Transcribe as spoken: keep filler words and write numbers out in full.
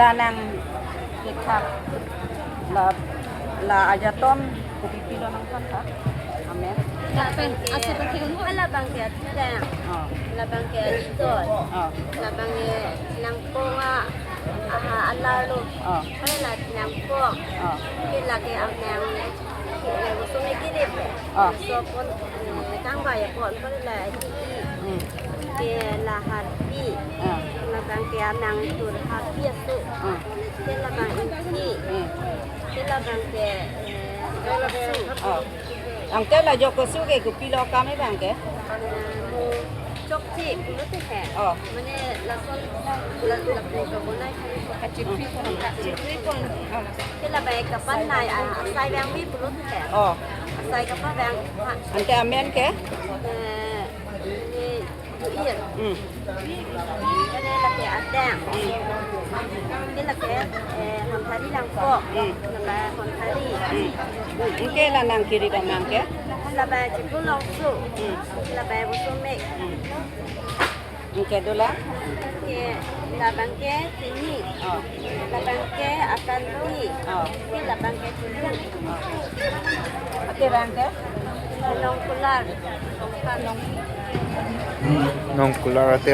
Nang kethak la, la ajaton kopi pilo nangthan tha? Amen. Lapen asa pakai unu? Halabangke atidang. Oh. Halabangke ito. Oh. Halabangke nangpong a, aha, alarlo. Oh. Hala nangpong. Oh. Ke lake ameng, eh, sumekirip. Oh. Sopon, eh, kangbai apon, hala titi. Hmm. Ke la harpi. Ah. Halabangke ameng tur harpi aso. Ah. Ke labang ingki. Hmm. Ke labangke, eh, jokosu. Oh. Anke la jokosu ke kopilo akam abangke? Eh, mo chokche pulote he. Oh. Mane lason la, la pun ko bonai kachipri pon, kachipri pon. Oh. Ke labang kapanai, ah, asai vangve pulote he. Oh. Asai kapavang. Ha. Anke amen ke? Eh, ini Juir. Hmm. Kali lake ateng. Kali lake, eh, honthari langkok. Hmm. Lake honthari. Hmm. Anke la nangkirip amang ke? Lake chiklo longso. Hmm. Lake bosomek. Hmm. Anke dolang? Ke labangke chini. Oh. Labangke akanti. Oh. Ke labangke chini. Oh. Aterang ke? Nongkular. Nongkular aterang.